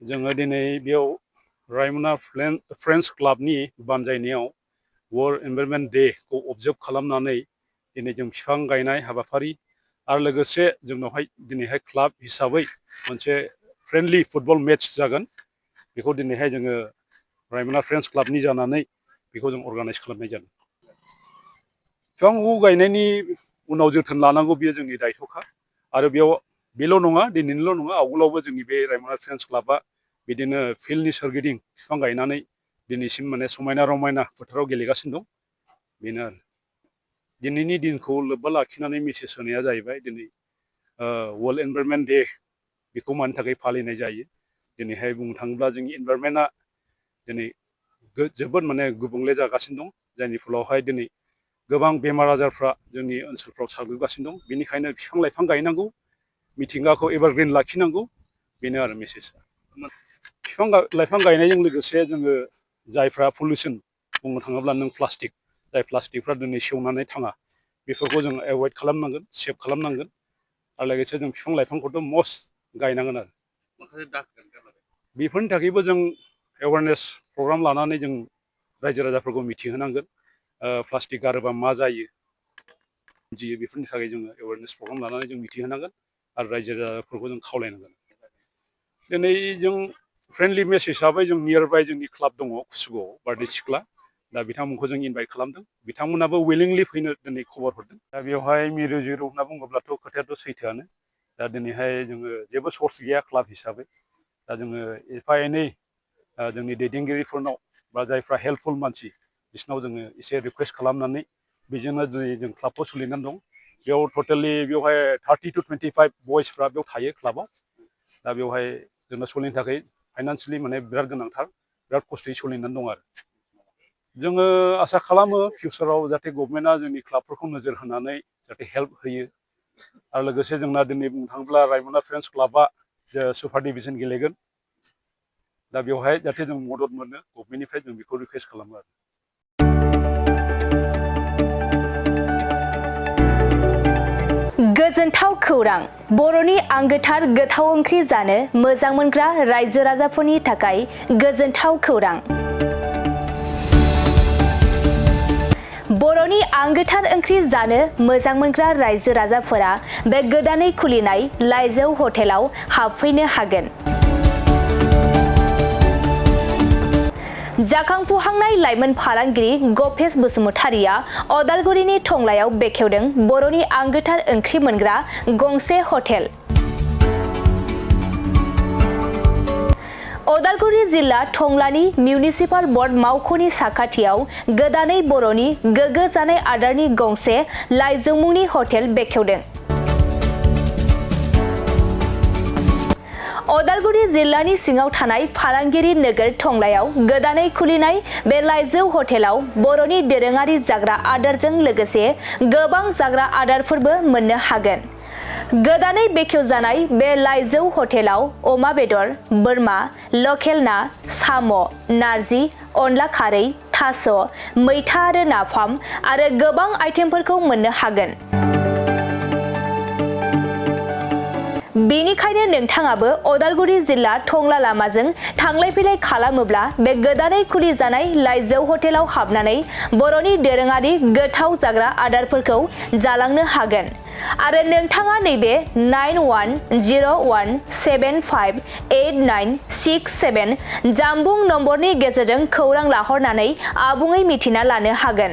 जोङो दिनै बेयाव रायमना फ्रेन्ड्स क्लाबनि बानजायनायाव वर्ल्ड एनवायरनमेन्ट डे खौ अबजार्भ खालामनानै दिनै जों बिफां गायनाय हाबाफारि आरो लोगोसे जोंनावहाय दिनैहाय क्लाब हिसाबै मोनसे फ्रेन्डलि फुटबल मेट्च जागोन बेखौ दिनैहाय जोङो रायमना फ्रेन्ड्स क्लाबनि जानानै बेखौ जों अर्गानाइज खालामनाय जादों। बिफांखौ गायनायनि उनाव जोथोन लानांगौ बेयो जोंनि दायथ'खा आरो बेयाव बेल' नङा दिनैनिल' नङा आवगोलावबो जोंनि बे रायमना फ्रेन्ड्स क्लाबा बिदिनो फिल्डनि सोरगिदिं बिफां गायनानै दिनैसिम माने समायना रमायना फोथाराव गेलेगासिनो दं। बेनो आरो दिनैनि दिनखौ लोब्बा लाखिनानै मेसेज होनाया जाहैबाय दिनै वर्ल्ड एनवायरनमेन्ट डे बेखौ मानि थाखाय फालिनाय जायो। दिनैहाय बुंनो थाङोब्ला जोंनि एनवायरनमेन्टआ दिनै जोबोद माने गुबुंले जागासिनो दं जायनि फलावहाय दिनै गोबां बेमार आजारफ्रा जोंनि ओनसोलफ्राव साग्लोबगासिनो दं। बेनिखायनो बिफां लाइफां गायनांगौ, मिथिंगाखौ एभारग्रिन लाखिनांगौ, बेनो आरो मेसेजआ। बिफां लाइफां गायनायजों लोगोसे जोङो जायफ्रा पलिउसन बुंनो थाङोब्ला नों प्लास्टिक जाय प्लास्टिकफ्रा दिनै सेवनानै थाङा बेफोरखौ जों एभयड खालामनांगोन, सेभ खालामनांगोन आरो लोगोसे जों बिफां लाइफांखौथ' मस्ट गायनांगोन आरो बेफोरनि थाखायबो जों एवारनेस प्रग्राम लानानै जों रायजो राजाफोरखौ मिथिहोनांगोन प्लास्टिक गारोबा मा जायो बेफोरनि थाखाय जोङो एवारनेस प्रग्राम लानानै जों मिथिहोनांगोन आरो रायजो राजाफोरखौ जों खावलायनांगोन। दिनै जों फ्रेन्डलि मेच हिसाबै जों नियार बाय जोंनि क्लाब दङ कुसुगावआव बारदै सिख्ला, दा बिथांमोनखौ जों इनभाइट खालामदों। बिथांमोनाबो उइलिंलि फैनो दिनै खबर हरदों। दा बेवहाय मिरु जिरु होनना बुङोब्लाथ' खोथायाथ' सैथोआनो। दा दिनैहाय जोङो जेबो सर्स गैया क्लाब हिसाबै, दा जोङो एफा एनै जोंनि दैदेनगिरिफोरनाव बा जायफ्रा हेल्पफुल मानसि बिसोरनाव जोङो एसे रिकुवेस्ट खालामनानै बेजोंनो दिनै जों क्लाबखौ सोलिनानै दं। बेयाव टटेलि बेवहाय 30 to 25 बयसफ्रा बेयाव थायो क्लाबाव। दा बेवहाय जोंना सोलिनो थाखाय फाइनान्सियेलि माने बिराद गोनांथार, बिराद खस्थ'यै सोलिनानै दं आरो जोङो आसा खालामो फिउचाराव जाहाथे गभर्नमेन्टआ जोंनि क्लाबफोरखौ नोजोर होनानै जाहाथे हेल्प होयो आरो लोगोसे जोंना दिनै बुंनो थाङोब्ला रायमना फ्रेन्ड्स क्लाबा सुपार डिभिजन गेलेगोन। दा बेवहाय जाहाथे जों मदद मोनो गभर्नमेन्टनिफ्राय जों बेखौ रिकुवेस्ट खालामो आरो गोजोनथाव खौरां बर'नि आंगोथार गोथाव ओंख्रि जानो मोजां मोनग्रा रायजो राजाफोरनि थाखाय गोजोनथाव खौरां। बर'नि आंगोथार ओंख्रि जानो मोजां मोनग्रा रायजो राजाफोरा बे गोदानै खुलिनाय लाइजौ हटेलाव हाबफैनो हागोन। जाखांफुहांनाय लाइमोन फालांगिरि गपेश बसुमतारिया अदालगुरिनि टंलायाव बेखेवदों बर'नि आंगोथार ओंख्रि मोनग्रा गंसे हटेल। अदालगुरि जिल्ला टंलानि मिउनिसिपाल बर्ड मावख'नि साखाथियाव गोदानै बर'नि गोग्गो जानाय आदारनि गंसे लाइजौ मुंनि हटेल बेखेवदों। अदालगुरि जिल्लानि सिङाव थानाय फालांगिरि नोगोर टंलायाव गोदानै खुलिनाय बे लाइजौ हटेलाव बर'नि दोरोङारि जाग्रा आदारजों लोगोसे गोबां जाग्रा आदारफोरबो मोननो हागोन। गोदानै बेखेवजानाय बे लाइजौ हटेलाव अमा बेदर, बोरमा, लकेल ना, साम', नारजि, अनला खारै, थास', मैथा आरो नाफाम आरो गोबां आइटेमफोरखौ मोननो हागोन। बेनिखायनो नोंथाङाबो अदालगुरि जिल्ला टंला लामाजों थांलाय फैलाय खालामोब्ला बे गोदानै खुलि जानाय लाइजौ हटेलाव हाबनानै बर'नि दोरोङारि गोथाव जाग्रा आदारफोरखौ जालांनो हागोन। आरो नोंथाङा नैबे 9101758967 जानबुं नम्बरनि गेजेरजों खौरां लाहरनानै आबुङै मिथिना लानो हागोन।